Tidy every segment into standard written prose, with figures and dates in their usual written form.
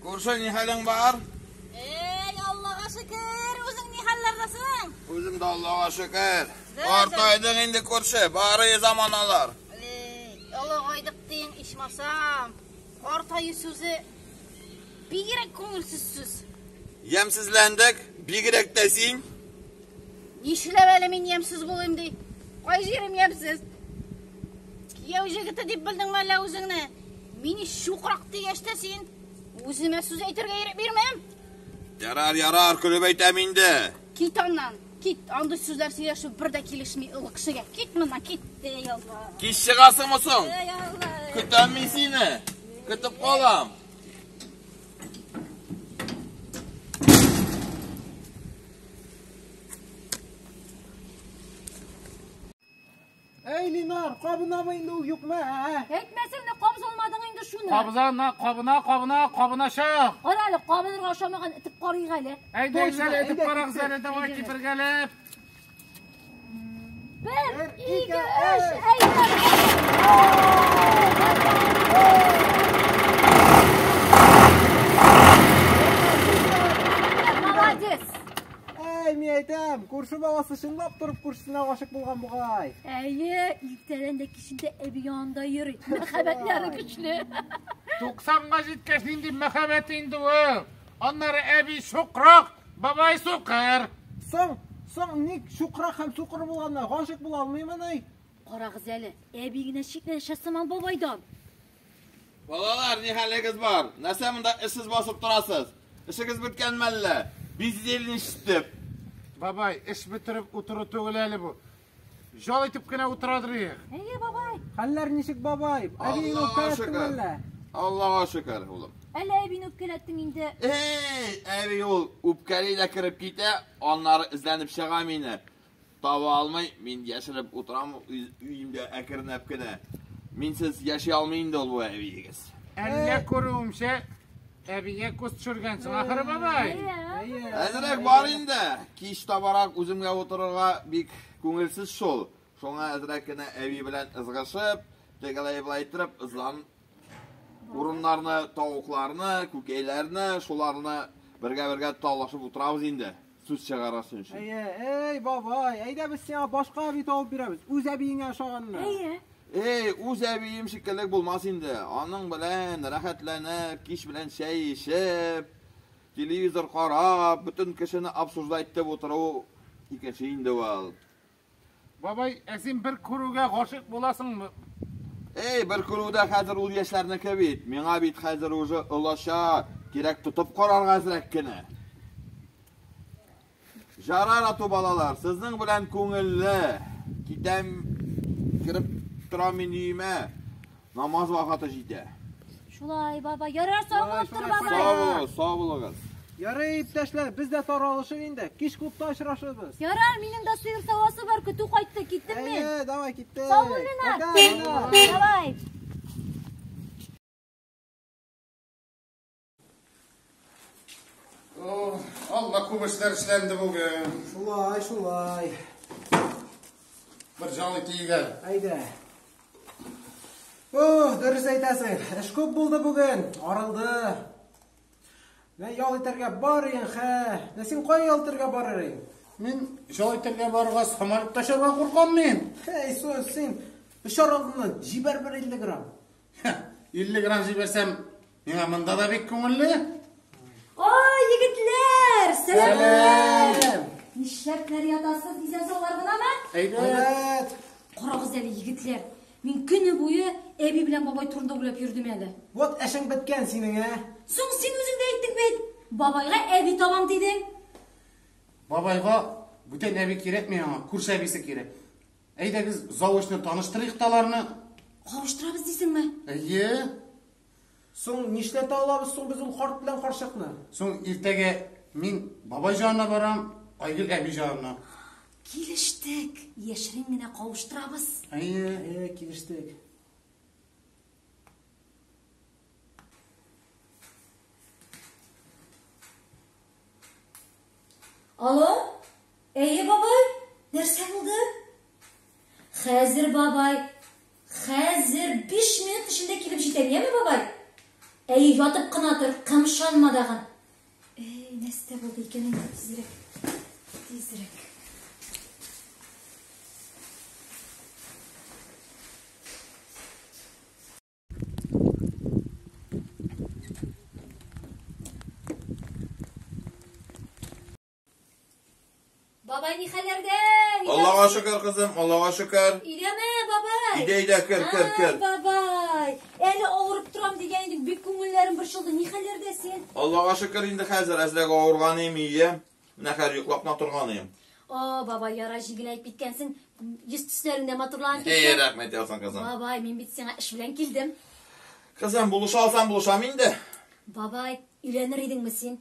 Күрше, ни хәлең бар? Эй, Аллага шөкер, үзең ни хәлләрдәсең? Үзем дә Аллага шөкер. Картайдың инде күрше, бары заманалар. Эй, олыгайдык дин, ичмасам. Картаю сүзе бигрәк күңелсез сүз. Ямсезләндек, бигрәк тә син. Нишләп әле мин ямьсез булыйм ди? Кай җирем ямьсез? Кияү җегете дип белдеңме әллә үзеңне? Мине чукрак дигәч тә син үземә сүз әйтергә ирек бирмәм. Ярар, ярар, көлеп әйтәм инде. Кит аннан, кит. Андый сүзләр сөйләшү бер дә килешми олы кешегә. Кит моннан, кит. Эй, Алла. Кич чыгасыңмы соң? Эй, Алла. Көтәм мин сине. Көтеп калам. Әй, Линар, кабынамы инде ул юкмы, ә? Әйтмәсәң дә кабызалмадың инде шуны. Кабыза, кабына, кабына, кабыначак. Кара әле, кабынырга ошамаган итеп карыйк әле. Әйдә, Точно, әле әйтеп әйдә, карагыз киттек. әле, давайте бергәләп. Бер, Бер, ике, ике, өч, өч. әйдә. Молодец. Әй, мин әйтәм, күрше баласы чынлап торып күршесенә гашыйк булган бугай. Әйе, иртәдән дә кичен дә әби янында йөри. Мәхәббәтләре көчле. 90-га җиткәч нинди мәхәббәт инде ул. Аннары әби чукрак, бабай сукыр. Соң, соң ник чукрак һәм сукыр булганнар гашыйк була алмыймыни? Карагыз әле, әби генә шикләнешә сыман бабайдан. Балалар, ни хәлегез бар? Нәрсә монда эшсез басып торасыз? Эшегез беткәнме әллә? Бездельничать. Бабай, эш бетереп утыру түгел әле бу. Жал итеп кенә утырадыр идек. Әйе, бабай. Хәлләр ничек, бабай? Әбиеңне Аллага үпкәләттең шөкер. әллә? Аллага шөкер, улым. Әллә әбине үпкәләттең инде. Эй, әби ул үпкәли дә кереп китә, аннары эзләнеп чыга мине. Таба алмый, мин яшереп утырам өемдә әкренләп кенә. Минсез яши алмый инде ул бу әбиегез. Әллә күрүемчә, әбигә күз төшергәнсең ахыры бабай. Әйе. Әзрәк бар инде. Кич табарак үземгә утырырга бик күңелсез шул. Шуңа әзрәк кенә әби белән ызгышып, тегеләй былай иттереп, ызлан урыннарны, тавыкларны, күкәйләрне, шуларны бергә-бергә талашып утырабыз инде. Сүз чыгарасын өчен. Әйе, әй, бабай, әйдә без сиңа башка әби табып бирәбез. Үз әбиеңә ошаганны. Әйе. Эй, үз әбием шикелле булмас инде. Аның белән рәхәтләнеп, кич белән чәй эчеп, телевизор карап, бөтен кешене обсуждать итеп утыру икенче инде ул. Бабай, ә син бер күрүгә гашыйк буласыңмы? Эй, бер күрүдә хәзер ул яшьләрнеке бит. Миңа бит хәзер уже олаша, кирәк тотып карарга әзрәк кенә. Жарар ату балалар, сезнең белән күңелле. Китәм, кереп торам мин өемә. Намаз вакыты җитә. Шулай, бабай. Ярар, сау булып тор, Шулай, бабай. Сау булыгыз, сау булыгыз. Ярый, иптәшләр, без дә таралышыйк инде. Кич клубта очрашырбыз. Ярар, минем дә сыер савасы бар, көтү кайтты, киттем мин. Әйе, давай киттек. Сау бул, Ленар. Пока, Ленар. Давай. О, Алла күп эшләр эшләнде бүген. Шулай, шулай. Бер жал итик әле. Әйдә. О, дөрес әйтәсең. Эш күп булды бүген. Арылды. Менә ял итәргә бар идең, хә. Менә син кая ял итәргә барыр идең? Мин жал итәргә барырга самолетта очарга куркам мин. Һәй, син, син очар алдыннан җибәр бер 50 грамм. 50 грамм җибәрсәм, миңа монда да бик күңелле. Ай, егетләр, сәлам. Сәлам. Нишләпләр ятасыз, исән саулар гынамы? Әйдә. Әйбәт. Карагыз әле, егетләр. Мин көне буе әби белән бабай турында уйлап йөрдем әле. Вот эшең беткән синең, ә? Соң син үзең дә әйттең бит. Бабайга әби табам дидең. Бабайга бүтән әби кирәкми аңа, күрше әбисе кирәк. Әйдәгез, заочно таныштырыйк та аларны. Кавыштырабыз дисеңме? Әйе. Соң нишләтә алабыз соң без ул карт белән карчыкны? Соң иртәгә мин бабай янына барам, Айгөл әби янына. Килештек. Яшерен генә кавыштырабыз. Әйе. Әйе, килештек. Алло? Әйе, бабай? Нәрсә булды? Хәзер, бабай. Хәзер 5 минут эчендә килеп җитәм, яме, бабай? Әйе, ятып кына тор, кымшанма дагын. Әй, нәрсә булды икән инде, тизрәк. Тизрәк. Бабай ни хәлләрдә? Аллага шөкер, кызым, Аллага шөкер. Өйдәме, бабай? Өйдә, өйдә, кер, кер, кер. Бабай, әле авырып торам дигән идең, бик күңелләрем борчылды. Ни хәлләрдә син? Аллага шөкер, инде хәзер әзрәк авырган идем, ие. Менә хәзер йоклап кына торган идем. О, бабай, яра җиңеләеп киткәнсең. Йөз төсләрең дә матурланып Эй, киткән. рәхмәт яусын, кызым. Бабай, мин бит сиңа эш белән килдем. Кызым, булыша алсам, булышам инде. Бабай, өйләнер идеңме син?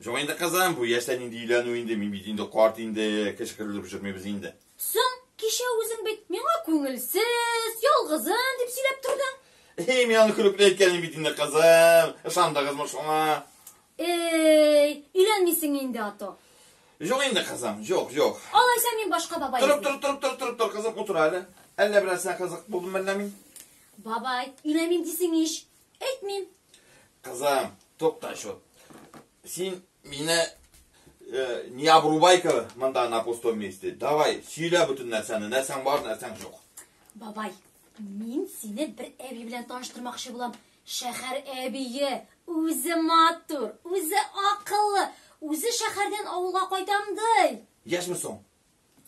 Юк инде, кызым, бу яшьтә нинди өйләнү инде, мин бит инде карт инде, кеше көлдереп йөрмибез инде. Соң, кичә үзең бит миңа күңелсез, ялгызым дип сөйләп тордың. Эй, мин аны көлеп кенә әйткәнем бит инде, кызым. Ышандыгызмы шуңа? Эй, өйләнмисең инде, ато. Юк инде, кызым, юк, юк. Алайса мин башка бабай. Торып, торып, торып, торып, торып, тор, кызым, утыр әле. Әллә берәрсенә кызык булдым әллә мин? Бабай, өйләнмим дисең ич. Әйтмим. Кызым, тукта шул. Син мине э, не обрубай-ка монда на пустом месте. Давай, сөйлә бөтен нәрсәне, нәрсәң бар, нәрсәң юк. Бабай, мин сине бер әби белән таныштырмакчы булам. Шәһәр әбие, үзе матур, үзе акыллы, үзе шәһәрдән авылга кайтам ди. Яшьме соң?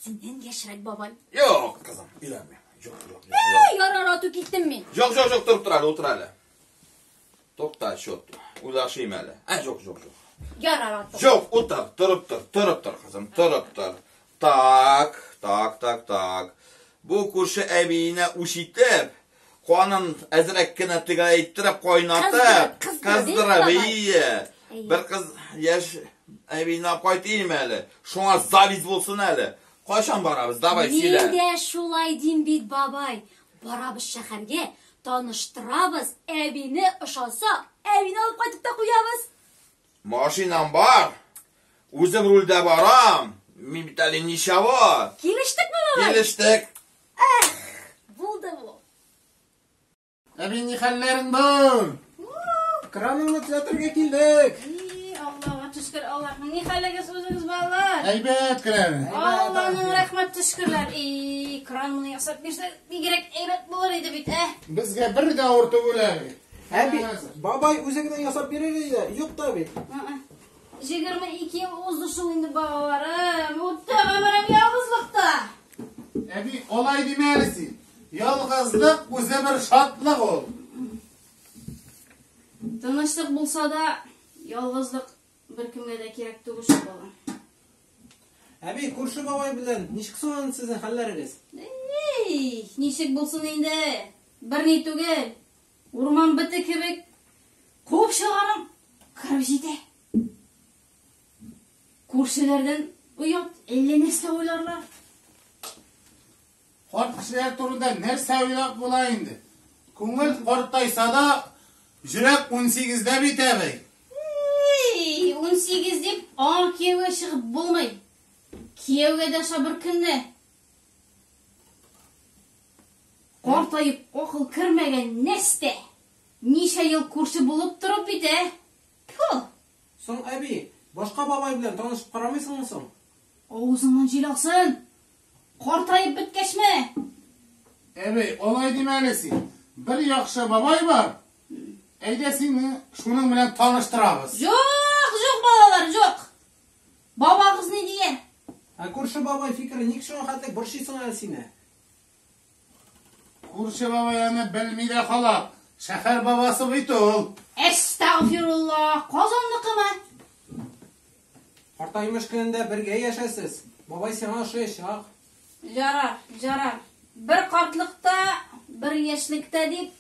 Синнән яшьрәк, бабай. Юк, кызым, өйләнмим. Юк, юк, юк. Эй, ярар, ату киттем мин. Юк, юк, юк, торып тор әле, утыр әле. Тукта, чот. Уйлашыйм әле. Ә, юк, юк, юк. Ярар, ату. Юк, утыр, торып тор, торып тор, кызым, торып тор. Так, так, так, так. Бу күрше әбиенә үч итеп, канын әзрәк кенә тегәйттереп, кайнатып, Кыздырып, кыздырып, кыздырып, ие. Әйе. Бер кыз яшь әбине алып кайтыйм әле. Шуңа зависть булсын әле. Кайчан барабыз? Давай, сөйлә. Мин дә шулай дим бит, бабай. Барабыз шәһәргә, таныштырабыз, әбине ошаса, әбине алып кайтып та куябыз. Машинам бар. Үзем рульдә барам. Мин бит әле ничава. Килештекме, бабай? Килештек. Булды бу. Әби, ни хәлләрең бар? Краныңны төзәтергә килдек. И, Аллага төшкер, Аллаһның ни хәлегез үзегез балалар? Әйбәт керәме. Алланың рәхмәт төшкерләр. И, кран моны ясап бирсә, бигрәк әйбәт булыр иде бит, ә? Безгә бер дә авыр түгел әби. Әби, бабай үзе генә ясап бирер иде, юк та бит. 22 ел узды шул инде балаларым. Үтте гомерем ялгызлыкта. Әби, алай димә әле син. Ялгызлык үзе бер шатлык ул. Тынычлык булса да, ялгызлык беркемгә дә кирәк түгел шул, балам. Әби, күрше бабай белән ничек соң сезнең хәлләрегез? Эй, ничек булсын инде? Берни түгел. Урман бете кебек куып чыгарам, кереп җитә. Күршеләрдән оят, әллә нәрсә уйларлар. Карт кешеләр турында нәрсә уйлап була инде? Күңел картайса да, йөрәк 18-дә бит әби. Эй, 18 дип аңа кияүгә чыгып булмый. Кияүгә дә аша бер көнне. Картаеп акыл кермәгән нәрсә. Ничә ел күрше булып торып бит, ә? Тфу! Соң, әби, башка бабай белән танышып карамыйсыңмы соң? Авызыңнан җил алсын. Картаеп беткәчме? Әби, алай димә әле син. Бер яхшы бабай бар. Әйдә сине шуның белән таныштырабыз. Юк, юк, балалар, юк. Бабагыз ни дигән? Ә күрше бабай фикере ник шуңа хәтле борчыйсың әле сине? Күрше бабай аны белми дә кала. Шәһәр бабасы бит ул. Әстәгъфирулла, Казанныкымы? Картаймыш көнендә бергә яшәсез. Бабай сиңа ошаячак. Ярар, ярар. Бер картлыкта, бер яшьлектә дип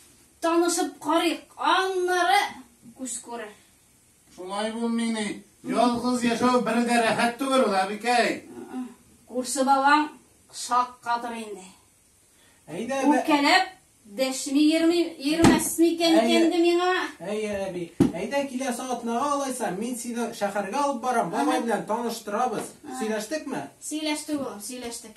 танышып карыйк. Аннары күз күрер. Шулай булмый ни. Ялгыз яшәү бер дә рәхәт түгел ул, әбикәй. Күрше бабаң шаккатыр инде. Әйдә, әбә- Үпкәләп дәшми йөрми йөрмәс микән Әйе. инде миңа? Әйе, әби. Әйдә киләсе атнага алайса, мин сине шәһәргә алып барам, бабай белән таныштырабыз. Сөйләштекме? Сөйләштек улым, сөйләштек.